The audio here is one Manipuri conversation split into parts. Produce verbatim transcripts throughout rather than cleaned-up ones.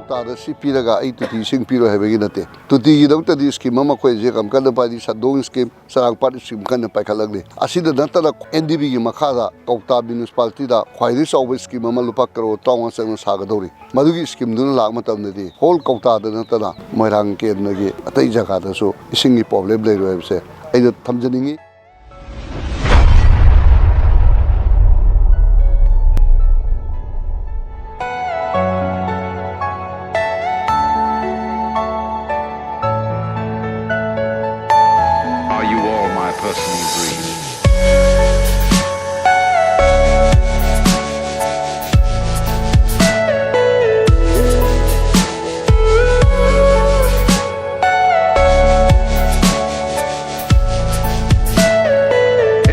ꯀꯧꯇꯥꯗ ꯁꯤ ꯄꯤꯔꯒ ꯑꯩ ꯇꯣꯇꯤ ꯏꯁꯤꯡ ꯄꯤꯔꯣꯏ ꯍꯥꯏꯕꯒꯤ ꯅꯠꯇꯦ꯫ ꯇꯣꯇꯤꯒꯤꯗꯃꯛꯇꯗꯤ ꯁ꯭ꯀꯤꯝ ꯑꯃ ꯑꯩꯈꯣꯏ ꯍꯧꯖꯤꯛ ꯌꯥꯝ ꯀꯟꯅ ꯄꯥꯏꯔꯤ, ꯁꯟꯗꯣꯡ ꯁ꯭ꯀꯤꯝ, ꯆꯔꯥꯡꯄꯥꯠ ꯁ꯭ꯀꯤꯝ ꯀꯟꯅ ꯄꯥꯏꯈꯠꯂꯛꯂꯤ꯫ ꯑꯁꯤꯗ ꯅꯠꯇꯅ ꯑꯦꯟ ꯗꯤ ꯕꯤꯒꯤ ꯃꯈꯥꯗ ꯀꯧꯇꯥ ꯃ꯭ꯌꯨꯅꯤꯁꯤꯄꯥꯂꯤꯇꯤꯗ ꯈ꯭ꯋꯥꯏꯗꯒꯤ ꯆꯥꯎꯕ ꯁ꯭ꯀꯤꯝ ꯑꯃ ꯂꯨꯄꯥ ꯀꯔꯣꯔ ꯇꯔꯥꯃꯉꯥ ꯆꯪꯅ ꯁꯥꯒꯗꯧꯔꯤ꯫ ꯃꯗꯨꯒꯤ ꯁ꯭ꯀꯤꯝꯗꯨꯅ ꯂꯥꯛꯄ ꯃꯇꯝꯗꯗꯤ ꯍꯣꯜ ꯀꯧꯇꯥꯗ ꯅꯠꯇꯅ ꯃꯣꯏꯔꯥꯡ ꯀꯦꯟꯗ꯭ꯔꯒꯤ ꯑꯇꯩ ꯖꯒꯥꯗꯁꯨ ꯏꯁꯤꯡꯒꯤ ꯄ꯭ꯔꯣꯕ꯭ꯂꯦꯝ ꯂꯩꯔꯣꯏ ꯍꯥꯏꯕꯁꯦ ꯑꯩꯅ ꯊꯝꯖꯅꯤꯡꯉꯤ꯫ Are you all my personal dreams?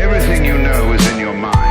Everything you know is in your mind.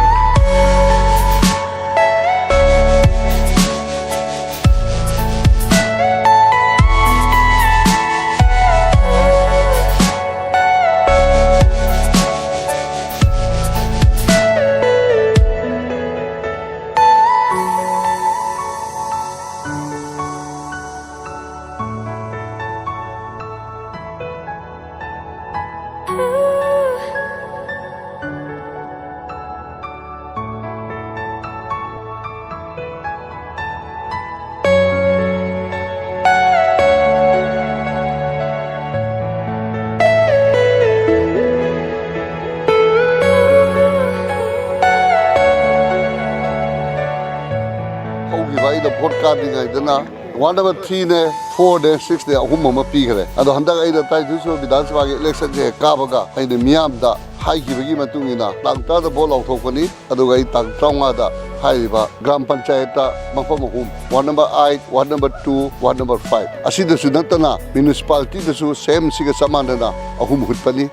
ꯍꯧꯈꯤꯕ ꯑꯩꯅ ꯚꯣꯠ ꯀꯥꯗ꯭ꯔꯤꯉꯩꯗꯅ ꯋꯥꯔꯗ ꯅꯝꯕꯔ ꯊ꯭ꯔꯤꯅꯦ, ꯐꯣꯔꯅꯦ, ꯁꯤꯛꯁꯅꯦ, ꯑꯍꯨꯝ ꯑꯃ ꯄꯤꯈ꯭ꯔꯦ꯫ ꯑꯗꯣ ꯍꯟꯗꯛ ꯑꯩꯅ ꯇꯔꯥꯅꯤꯊꯣꯏ ꯁꯨꯕ ꯕꯤꯙꯥꯟ ꯁꯚꯥꯒꯤ ꯏꯂꯦꯛꯁꯟꯁꯦ ꯍꯦꯛ ꯀꯥꯕꯒ ꯑꯩꯅ ꯃꯤꯌꯥꯝꯗ ꯍꯥꯏꯈꯤꯕꯒꯤ ꯃꯇꯨꯡ ꯏꯟꯅ ꯇꯥꯡ ꯇꯔꯥꯗ ꯚꯣꯠ ꯂꯥꯎꯊꯣꯛꯄꯅꯤ꯫ ꯑꯗꯨꯒ ꯑꯩ ꯇꯥꯡ ꯇꯔꯥꯃꯉꯥꯗ ꯍꯥꯏꯔꯤꯕ ꯒ꯭ꯔꯥꯝ ꯄꯟꯆꯥꯌꯠꯇ ꯃꯐꯝ ꯑꯍꯨꯝ, ward number eight, ward number two, ward number five, ꯑꯁꯤꯗꯁꯨ ꯅꯠꯇꯅ ꯃ꯭ꯌꯨꯅꯤꯁꯤꯄꯥꯂꯤꯇꯤꯗꯁꯨ ꯁꯦꯝ ꯁꯤꯒ ꯆꯞ ꯃꯥꯟꯅꯅ ꯑꯍꯨꯝ ꯍꯨꯠꯄꯅꯤ꯫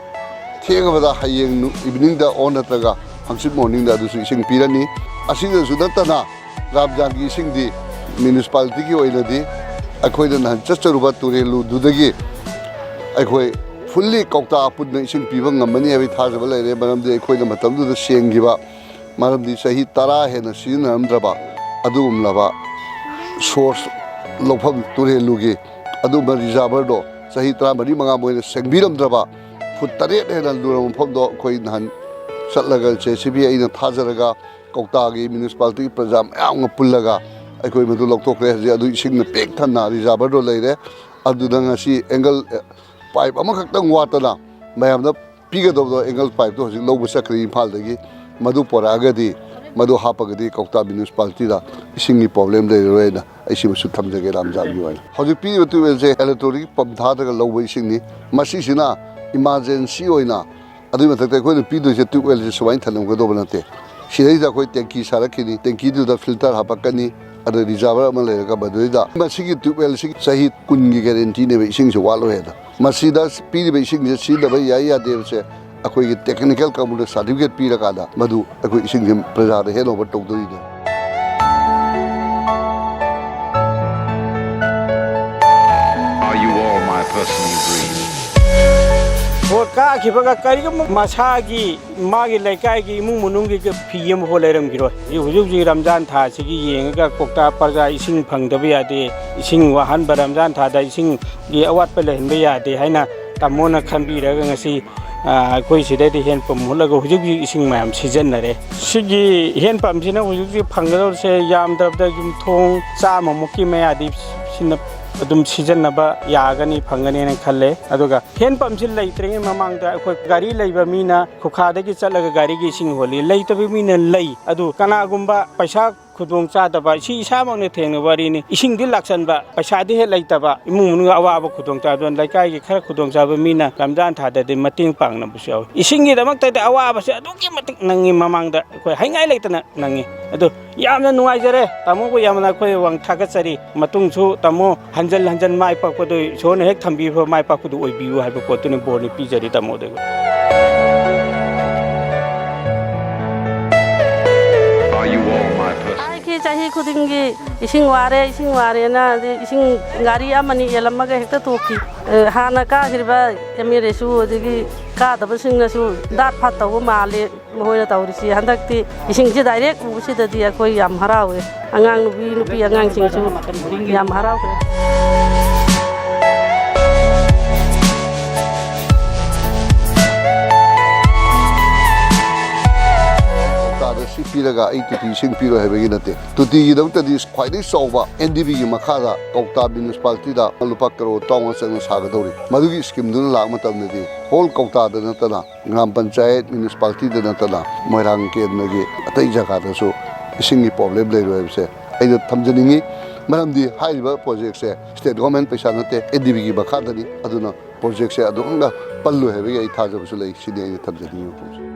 ꯊꯦꯡꯉꯕꯗ ꯍꯌꯦꯡ ꯅꯨ-, ꯏꯚꯤꯅꯤꯡꯗ ꯑꯣꯔ ꯅꯠꯇ꯭ꯔꯒ ꯍꯪꯆꯤꯠ ꯃꯣꯔꯅꯤꯡꯗ ꯑꯗꯨꯁꯨ ꯏꯁꯤꯡ ꯄꯤꯔꯅꯤ꯫ ꯑꯁꯤꯗꯁꯨ ꯅꯠꯇꯅ ꯔꯥꯝꯖꯥꯟꯒꯤ ꯏꯁꯤꯡꯗꯤ ꯃ꯭ꯌꯨꯅꯤꯁꯤꯄꯥꯂꯤꯇꯤꯒꯤ ꯑꯣꯏꯅꯗꯤ ꯑꯩꯈꯣꯏꯅ ꯅꯍꯥꯟ ꯆꯠꯆꯔꯨꯕ ꯇꯨꯔꯦꯜꯂꯨꯗꯨꯗꯒꯤ ꯑꯩꯈꯣꯏ ꯐꯨꯜꯂꯤ ꯀꯧꯇꯥ ꯑꯄꯨꯟꯅ ꯏꯁꯤꯡ ꯄꯤꯕ ꯉꯝꯃꯅꯤ ꯍꯥꯏꯕꯒꯤ ꯊꯥꯖꯕ ꯂꯩꯔꯦ꯫ ꯃꯔꯝꯗꯤ ꯑꯩꯈꯣꯏꯅ ꯃꯇꯝꯗꯨꯗ ꯁꯦꯡꯈꯤꯕ, ꯃꯔꯝꯗꯤ ꯆꯍꯤ ꯇꯔꯥ ꯍꯦꯟꯅ ꯁꯤꯖꯤꯟꯅꯔꯝꯗ꯭ꯔꯕ ꯑꯗꯨꯒꯨꯝꯂꯕ ꯁꯣꯔꯁ ꯂꯧꯐꯝ ꯇꯨꯔꯦꯜꯂꯨꯒꯤ ꯑꯗꯨꯝꯕ ꯔꯤꯖꯥꯔꯚꯔꯗꯣ ꯆꯍꯤ ꯇꯔꯥꯃꯔꯤ ꯃꯉꯥ ꯃꯣꯏꯅ ꯁꯦꯡꯕꯤꯔꯝꯗ꯭ꯔꯕ, ꯐꯨꯠ ꯇꯔꯦꯠ ꯍꯦꯟꯅ ꯂꯨꯔꯕ ꯃꯐꯝꯗꯣ ꯑꯩꯈꯣꯏ ꯅꯍꯥꯟ ꯆꯠꯂꯒ ꯖꯦ ꯁꯤ ꯕꯤ ꯑꯩꯅ ꯊꯥꯖꯔꯒ ꯀꯧꯇꯥꯒꯤ ꯃ꯭ꯌꯨꯅꯤꯁꯤꯄꯥꯂꯤꯇꯤꯒꯤ ꯄ꯭ꯔꯖꯥ ꯃꯌꯥꯝꯒ ꯄꯨꯜꯂꯒ ꯑꯩꯈꯣꯏ ꯃꯗꯨ ꯂꯧꯊꯣꯛꯈ꯭ꯔꯦ꯫ ꯍꯧꯖꯤꯛ ꯑꯗꯨ ꯏꯁꯤꯡꯅ ꯄꯤꯛ ꯊꯟꯅ ꯔꯤꯖꯥꯔꯚꯔꯗꯣ ꯂꯩꯔꯦ꯫ ꯑꯗꯨꯗ ꯉꯁꯤ ꯑꯦꯡꯒꯜ ꯄꯥꯏꯞ ꯑꯃꯈꯛꯇꯪ ꯋꯥꯠꯇꯅ ꯃꯌꯥꯝꯗ ꯄꯤꯒꯗꯕꯗꯣ ꯑꯦꯡꯒꯜ ꯄꯥꯏꯞꯇꯣ ꯍꯧꯖꯤꯛ ꯂꯧꯕ ꯆꯠꯈ꯭ꯔꯦ ꯏꯝꯐꯥꯜꯗꯒꯤ꯫ ꯃꯗꯨ ꯄꯣꯔꯛꯑꯒꯗꯤ, ꯃꯗꯨ ꯍꯥꯞꯄꯒꯗꯤ ꯀꯧꯇꯥ ꯃ꯭ꯌꯨꯅꯤꯁꯤꯄꯥꯂꯤꯇꯤꯗ ꯏꯁꯤꯡꯒꯤ ꯄ꯭ꯔꯣꯕ꯭ꯂꯦꯝ ꯂꯩꯔꯔꯣꯏꯅ ꯑꯩ ꯁꯤꯃꯁꯨ ꯊꯝꯖꯒꯦ ꯔꯥꯝꯖꯥꯟꯒꯤ ꯑꯣꯏꯅ꯫ ꯍꯧꯖꯤꯛ ꯄꯤꯔꯤꯕ ꯇ꯭ꯌꯨꯕꯋꯦꯜꯁꯦ ꯏꯂꯦꯛꯇ꯭ꯔꯣꯅꯤꯛ ꯄꯝ ꯊꯥꯗ꯭ꯔꯒ ꯂꯧꯕ ꯏꯁꯤꯡꯅꯤ꯫ ꯃꯁꯤꯁꯤꯅ ꯏꯃꯥꯔꯖꯦꯟꯁꯤ ꯑꯣꯏꯅ, ꯑꯗꯨꯒꯤ ꯃꯊꯛꯇ ꯑꯩꯈꯣꯏꯅ ꯄꯤꯗꯣꯏꯁꯦ ꯇ꯭ꯌꯨꯕꯋꯦꯜꯁꯦ ꯁꯨꯃꯥꯏꯅ ꯊꯜꯂꯝꯒꯗꯧꯕ ꯅꯠꯇꯦ꯫ ꯁꯤꯗꯩꯗ ꯑꯩꯈꯣꯏ ꯇꯦꯡꯀꯤ ꯁꯥꯔꯛꯈꯤꯅꯤ, ꯇꯦꯡꯀꯤꯗꯨꯗ ꯐꯤꯜꯇꯔ ꯍꯥꯄꯛꯀꯅꯤ, ꯑꯗ ꯔꯤꯖꯥꯔꯚꯔ ꯑꯃ ꯂꯩꯔꯒ ꯃꯗꯨꯗꯩꯗ ꯃꯁꯤꯒꯤ ꯇ꯭ꯌꯨꯕꯋꯦꯜꯁꯤ ꯆꯍꯤ ꯀꯨꯟꯒꯤ ꯒꯦꯔꯦꯟꯇꯤꯅꯦꯕ ꯏꯁꯤꯡꯁꯦ ꯋꯥꯠꯂꯣꯏ ꯍꯥꯏꯗ꯫ ꯃꯁꯤꯗ ꯄꯤꯔꯤꯕ ꯏꯁꯤꯡꯁꯦ ꯁꯤꯖꯤꯟꯅꯕ ꯌꯥꯏ ꯌꯥꯗꯦꯕꯁꯦ ꯑꯩꯈꯣꯏꯒꯤ ꯇꯦꯛꯅꯤꯀꯦꯜ ꯀꯥꯡꯕꯨꯅ ꯁꯥꯔꯇꯤꯐꯤꯀꯦꯠ ꯄꯤꯔꯀꯥꯟꯗ ꯃꯗꯨ ꯑꯩꯈꯣꯏ ꯏꯁꯤꯡꯁꯦ ꯄ꯭ꯔꯖꯥꯗ ꯍꯦꯟ ꯑꯣꯚꯔ ꯇꯧꯗꯣꯔꯤꯅꯦ꯫ Are you all my personal dreams? Vote ꯀꯥꯈꯤꯕꯒ ꯀꯔꯤꯒꯨꯝꯕ ꯃꯁꯥꯒꯤ ꯃꯥꯒꯤ ꯂꯩꯀꯥꯏꯒꯤ ꯏꯃꯨꯡ ꯃꯅꯨꯡꯒꯤ ꯐꯤ ꯑꯃꯐꯥꯎ ꯂꯩꯔꯝꯈꯤꯔꯣꯏ꯫ ꯍꯧꯖꯤꯛ ꯍꯧꯖꯤꯛ ꯔꯝꯖꯥꯟ ꯊꯥꯁꯤꯒꯤ ꯌꯦꯡꯉꯒ ꯀꯧꯇꯥ ꯄ꯭ꯔꯖꯥ ꯏꯁꯤꯡ ꯐꯪꯗꯕ ꯌꯥꯗꯦ, ꯏꯁꯤꯡ ꯋꯥꯍꯟꯕ, ꯔꯝꯖꯥꯟ ꯊꯥꯗ ꯏꯁꯤꯡꯒꯤ ꯑꯋꯥꯠꯄ ꯂꯩꯍꯟꯕ ꯌꯥꯗꯦ ꯍꯥꯏꯅ ꯇꯥꯃꯣꯅ ꯈꯟꯕꯤꯔꯒ ꯉꯁꯤ ꯑꯩꯈꯣꯏ ꯁꯤꯗꯩꯗ ꯍꯦꯟ ꯄꯝ ꯍꯨꯠꯂꯒ ꯍꯧꯖꯤꯛ ꯍꯧꯖꯤꯛ ꯏꯁꯤꯡ ꯃꯌꯥꯝ ꯁꯤꯖꯤꯟꯅꯔꯦ꯫ ꯁꯤꯒꯤ ꯍꯦꯟ ꯄꯝꯁꯤꯅ ꯍꯧꯖꯤꯛ ꯍꯧꯖꯤꯛ ꯐꯪꯒꯗꯧꯔꯤꯁꯦ ꯌꯥꯝꯗ꯭ꯔꯕꯗ ꯌꯨꯝꯊꯣꯡ ꯆꯥꯝꯃꯃꯨꯛꯀꯤ ꯃꯌꯥꯗꯤ ꯁꯤꯅ ꯑꯗꯨꯝ ꯁꯤꯖꯤꯟꯅꯕ ꯌꯥꯒꯅꯤ, ꯐꯪꯒꯅꯤꯅ ꯈꯜꯂꯦ꯫ ꯑꯗꯨꯒ ꯍꯦꯟ ꯄꯝꯁꯤ ꯂꯩꯇ꯭ꯔꯤꯉꯩ ꯃꯃꯥꯡꯗ ꯑꯩꯈꯣꯏ ꯒꯥꯔꯤ ꯂꯩꯕ ꯃꯤꯅ ꯈꯨꯈꯥꯗꯒꯤ ꯆꯠꯂꯒ ꯒꯥꯔꯤꯒꯤ ꯏꯁꯤꯡ ꯍꯣꯜꯂꯤ, ꯂꯩꯇꯕ ꯃꯤꯅ ꯂꯩ꯫ ꯑꯗꯨ ꯀꯅꯥꯒꯨꯝꯕ ꯄꯩꯁꯥ ꯈꯨꯗꯣꯡ ꯆꯥꯗꯕ, ꯁꯤ ꯏꯁꯥꯃꯛꯅ ꯊꯦꯡꯅꯕ ꯋꯥꯔꯤꯅꯤ꯫ ꯏꯁꯤꯡꯗꯤ ꯂꯥꯛꯁꯟꯕ, ꯄꯩꯁꯥꯗꯤ ꯍꯦꯛ ꯂꯩꯇꯕ, ꯏꯃꯨꯡ ꯃꯅꯨꯡꯒꯤ ꯑꯋꯥꯕ ꯈꯨꯗꯣꯡ ꯆꯥꯗꯕ, ꯂꯩꯀꯥꯏꯒꯤ ꯈꯔ ꯈꯨꯗꯣꯡ ꯆꯥꯕ ꯃꯤꯅ ꯔꯝꯖꯥꯟ ꯊꯥꯗꯗꯤ ꯃꯇꯦꯡ ꯄꯥꯡꯅꯕꯁꯨ ꯌꯥꯎꯏ꯫ ꯏꯁꯤꯡꯒꯤꯗꯃꯛꯇꯗꯤ ꯑꯋꯥꯕꯁꯦ ꯑꯗꯨꯛꯀꯤ ꯃꯇꯤꯛ ꯅꯪꯉꯤ, ꯃꯃꯥꯡꯗ ꯑꯩꯈꯣꯏ ꯍꯥꯏꯉꯥꯏ ꯂꯩꯇꯅ ꯅꯪꯉꯤ꯫ ꯑꯗꯨ ꯌꯥꯝꯅ ꯅꯨꯡꯉꯥꯏꯖꯔꯦ ꯇꯥꯃꯣꯕꯨ, ꯌꯥꯝꯅ ꯑꯩꯈꯣꯏ ꯋꯥꯡ ꯊꯥꯒꯠꯆꯔꯤ꯫ ꯃꯇꯨꯡꯁꯨ ꯇꯥꯃꯣ ꯍꯟꯖꯟ ꯍꯟꯖꯟ ꯃꯥꯏ ꯄꯥꯛꯄꯗꯨ ꯏꯁꯣꯔꯅ ꯍꯦꯛ ꯊꯝꯕꯤꯕ ꯃꯥꯏ ꯄꯥꯛꯄꯗꯨ ꯑꯣꯏꯕꯤꯌꯨ ꯍꯥꯏꯕ ꯄꯣꯠꯇꯨꯅꯤ ꯕꯣꯔꯅꯤ ꯄꯤꯖꯔꯤ ꯇꯥꯃꯣꯗ꯫ Are you all my personal ꯑꯩꯒꯤ ꯆꯍꯤ ꯈꯨꯗꯤꯡꯒꯤ ꯏꯁꯤꯡ ꯋꯥꯔꯦ, ꯏꯁꯤꯡ ꯋꯥꯔꯦꯅ ꯑꯗꯩ ꯏꯁꯤꯡ ꯒꯥꯔꯤ ꯑꯃꯅꯤ ꯌꯦꯜꯂꯝꯃꯒ ꯍꯦꯛꯇ ꯇꯣꯛꯈꯤ꯫ ꯑꯦ, ꯍꯥꯟꯅ ꯀꯥꯈꯤꯕ ꯑꯦꯝ ꯑꯦꯜ ꯑꯦꯁꯨ ꯑꯗꯒꯤ ꯀꯥꯗꯕꯁꯤꯡꯅꯁꯨ ꯗꯥꯠ ꯐꯠꯇꯧꯕ ꯃꯥꯜꯂꯦ ꯃꯈꯣꯏꯅ ꯇꯧꯔꯤꯁꯤ꯫ ꯍꯟꯗꯛꯇꯤ ꯏꯁꯤꯡꯁꯤ ꯗꯥꯏꯔꯦꯛ ꯎꯕꯁꯤꯗꯗꯤ ꯑꯩꯈꯣꯏ ꯌꯥꯝ ꯍꯔꯥꯎꯋꯦ꯫ ꯑꯉꯥꯡ ꯅꯨꯄꯤ, ꯅꯨꯄꯤ ꯑꯉꯥꯡꯁꯤꯡꯁꯨ ꯌꯥꯝ ꯍꯔꯥꯎꯈ꯭ꯔꯦ꯫ ꯀꯧꯇꯥꯗ ꯁꯤ ꯄꯤꯔꯒ ꯑꯩ ꯇꯣꯇꯤ ꯏꯁꯤꯡ ꯄꯤꯔꯣꯏ ꯍꯥꯏꯕꯒꯤ ꯅꯠꯇꯦ꯫ ꯇꯣꯇꯤꯒꯤꯗꯃꯛꯇꯗꯤ ꯈ꯭ꯋꯥꯏꯗꯒꯤ ꯆꯥꯎꯕ ꯑꯦꯟ ꯗꯤ ꯕꯤꯒꯤ ꯃꯈꯥꯗ ꯀꯧꯇꯥ ꯃ꯭ꯌꯨꯅꯤꯁꯤꯄꯥꯂꯤꯇꯤꯗ ꯂꯨꯄꯥ ꯀꯔꯣꯔ ꯇꯔꯥꯃꯉꯥ ꯆꯪꯅ ꯁꯥꯒꯗꯧꯔꯤ꯫ ꯃꯗꯨꯒꯤ ꯁ꯭ꯀꯤꯝꯗꯨꯅ ꯂꯥꯛꯄ ꯃꯇꯝꯗꯗꯤ ꯍꯣꯜ ꯀꯧꯇꯥꯗ ꯅꯠꯇꯅ ꯒ꯭ꯔꯥꯝ ꯄꯟꯆꯥꯌꯠ, ꯃ꯭ꯌꯨꯅꯤꯁꯤꯄꯥꯂꯤꯇꯤꯗ ꯅꯠꯇꯅ ꯃꯣꯏꯔꯥꯡ ꯀꯦꯟꯗ꯭ꯔꯒꯤ ꯑꯇꯩ ꯖꯒꯥꯗꯁꯨ ꯏꯁꯤꯡꯒꯤ ꯄ꯭ꯔꯣꯕ꯭ꯂꯦꯝ ꯂꯩꯔꯣꯏ ꯍꯥꯏꯕꯁꯦ ꯑꯩꯅ ꯊꯝꯖꯅꯤꯡꯉꯤ꯫ ꯃꯔꯝꯗꯤ ꯍꯥꯏꯔꯤꯕ ꯄ꯭ꯔꯣꯖꯦꯛꯁꯦ ꯁ꯭ꯇꯦꯠ ꯒꯣꯔꯃꯦꯟ ꯄꯩꯁꯥ ꯅꯠꯇꯦ, ꯑꯦꯟ ꯗꯤ ꯕꯤꯒꯤ ꯃꯈꯥꯗꯅꯤ꯫ ꯑꯗꯨꯅ ꯄ꯭ꯔꯣꯖꯦꯛꯁꯦ ꯑꯗꯨꯝꯅ ꯄꯜꯂꯣꯏ ꯍꯥꯏꯕꯒꯤ ꯑꯩ ꯊꯥꯖꯕꯁꯨ ꯂꯩ꯫ ꯁꯤꯅꯤ ꯑꯩꯅ ꯊꯝꯖꯅꯤꯡꯉꯤꯕ ꯄꯣꯠꯁꯦ꯫